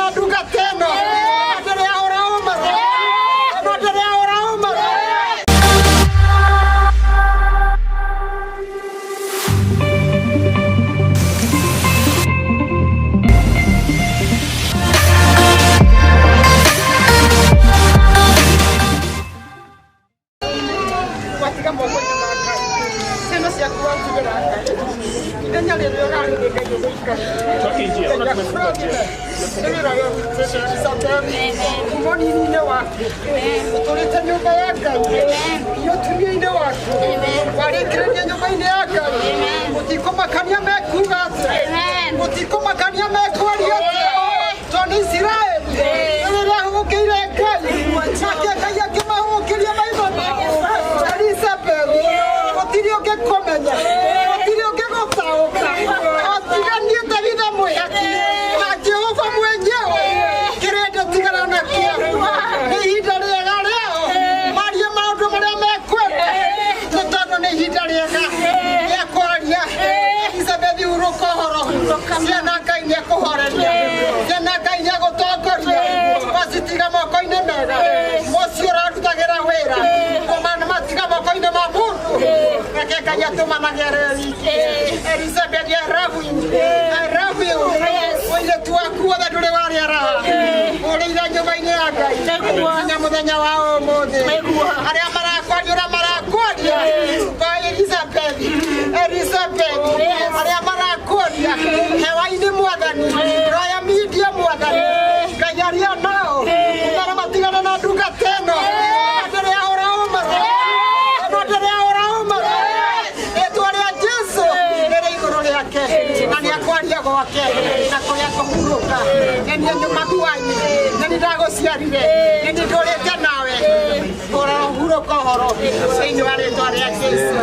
na ndungata ĩno. Ndĩrĩ ahũra ũmara. Ĩno ndĩrĩ ahũra ũmara. Watiga moko-inĩ ma Ngai. Ciana ciaku watigĩra Ngai. Ithenya rĩrĩa ũrarĩ nĩ Ngai ũgũikara. Ngai akũrathime. Nĩ wĩra ũrĩa ũrutĩte Isabel. Kuma ũnini-inĩ waku. Ũtũrĩte nyũmba ya Ngai. Nginya ũtumia-inĩ waku. Warĩkĩrĩria nyũmba-inĩ ya Ngai. Gũtikũmakania mekuga atĩa. Gũtikũmakania mekwaria atĩa. Tondũ Isiraeli rĩrĩa ahũgũkĩire Ngai, nake Ngai akĩmahũgũkĩria maitho mao. Elizabeth, gũtirĩ ũngĩkũmenya, gũtirĩ ũngĩgũtaũka, otiga niĩ Tabitha mwĩhaki na Jehova mwenyewe. Kĩrĩndĩ tigana nakĩo, nĩ ihinda rĩega rĩao marie maũndũ marĩa mekwenda, nĩ tondũ nĩ ihinda rĩega rĩa kwaria. Elizabeth, hurũka ũhoro, ciana Ngai nĩ akũhoreria, ciana Ngai nĩ agũtongoria, wacitiga moko-inĩ mega, mũciĩ ũrarutagĩra wĩra, matiga moko-inĩ ma mũndũ, reke Ngai atũmanage arĩ wiki. Elizabeth, I love you, I love you. Mũirĩtu waku wothe ndũrĩ warĩa raha, ũrĩire nyũmba-inĩ ya Ngai nginya mũthenya wa ũmũthĩ. Arĩa marakwaria ũrĩa marakwaria, kwa Elizabeth, Elizabeth, arĩa marakwaria hewa-inĩ mwathani, roya media mwathani, Ngai aria nao, ũmere matigane na ndungata ĩno, ndĩrĩ ahũra ũmara, ĩno ndĩrĩ ahũra ũmara, rĩtwa rĩa Jesu rĩrĩ igũrũ rĩake, na nĩ akwaria gwake, na kũrĩa kũhurũka, nĩ niĩ mami wanyu, nĩ niĩ ndagũciarire, nĩ niĩ ndũrĩte nawe, hurũka ũhoro thĩinĩ wa rĩtwa rĩa Jesu.